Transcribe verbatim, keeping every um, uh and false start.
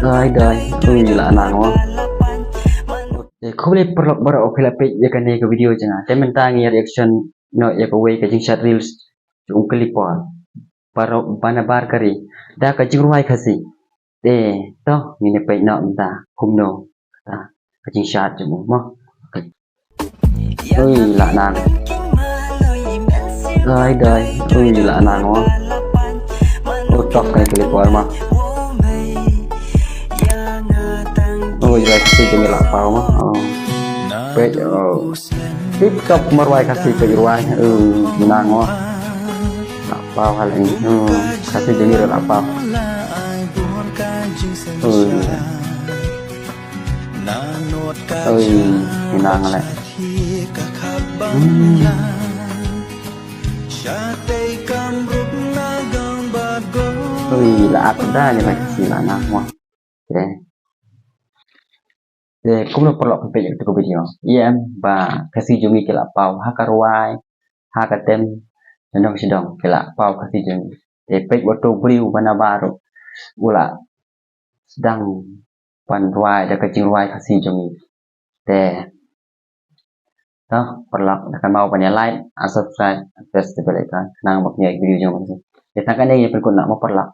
Dai dai, ui la nang mo. Te khublei paralok baroh phi la peit ïa kane ka video jong nga. Te mynta ngi reaction noh ïa kawei ka jingshad reels jong u Kali Paul. Baroh ba nabar ka ri da ka jingrwai Khasi. Te to ngin ïa peit noh mynta kumno kata ka jingshad jong u mo. Ui la nang. Dai dai, ui la nang mo. U tok kai Kali Paul mo. Ui la Khasi jong ngi la paw mo. Peit, oh. Tip top marwai Khasi peit rwai. Ui nang mo. La paw haleng. Khasi jong ngi la paw. Ui. Ui, nang le. Hmm. Ui, la ap da ni la Khasi la nang mo. Te kumno paralok phi peit ïa kata ka video. Ïa em ba Khasi jong ngi ki la paw ha ka rwai, ha ka tem, sha dong sha dong ki la paw Khasi jong ngi. Te peit wat u briew ba nabar u la sdang ban rwai da ka jingrwai Khasi jong ngi. Te to paralok da kan mau ban ïa like, subscribe, press the bell icon khnang ba phin ïoh video jong ngi. Te tang kane ïa pynkup na mo paralok.